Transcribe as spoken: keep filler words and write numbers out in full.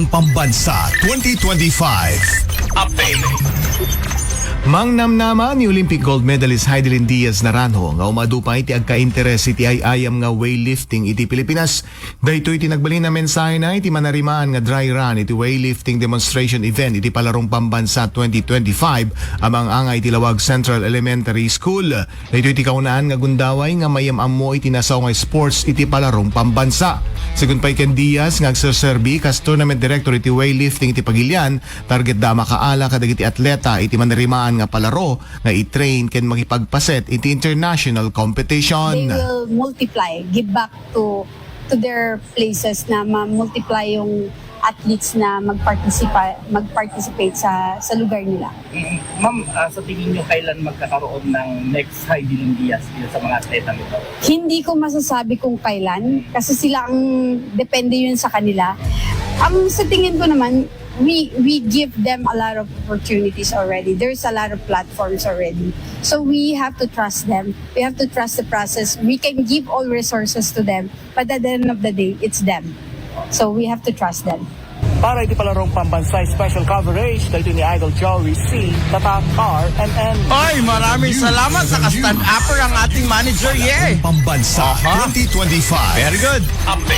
Pambansa twenty twenty-five Update. Mangnamnama ni Olympic gold medalist Heidelin Diaz Naranjo nga umadu pay ti agkainteres iti ay-ayam nga weightlifting iti Pilipinas. Daytoy ti nagbalin a mensahena iti manarimaan nga dry run iti weightlifting demonstration event iti Palarong Pambansa twenty twenty-five a mang-anga iti Laoag Central Elementary School. Daytoy ti kaunaan nga gundaway nga mayam-ammo iti nasao nga sports iti Palarong Pambansa. Segun pay ken Diaz nga agserserbi kas tournament director iti weightlifting iti Pagilian, targetda a makaala kadagiti atleta iti manarimaan nga palaro nga i-train ken makipagpaset iti international competition. They will multiply, give back to to their places na ma-multiply yung athletes na magpartisipa-, mag-participate sa, sa lugar nila. Mm, ma'am, ah, sa tingin niyo kailan magkakaroon ng next Heidelin Diaz dito sa mga atleta nito? Hindi ko masasabi kung kailan kasi sila ang depende yun sa kanila. Ang sa tingin ko naman, we we give them a lot of opportunities already. There's a lot of platforms already. So we have to trust them. We have to trust the process. We can give all resources to them, but at the end of the day, it's them. So we have to trust them. Para iti Palarong Pambansa Special Coverage, daytoy ni Idol Joey C, Tatak R M N. Oy, maraming salamat. Naka-stand-upper ang ating manager, yeah. Pambansa Aha. twenty twenty-five. Very good. Update.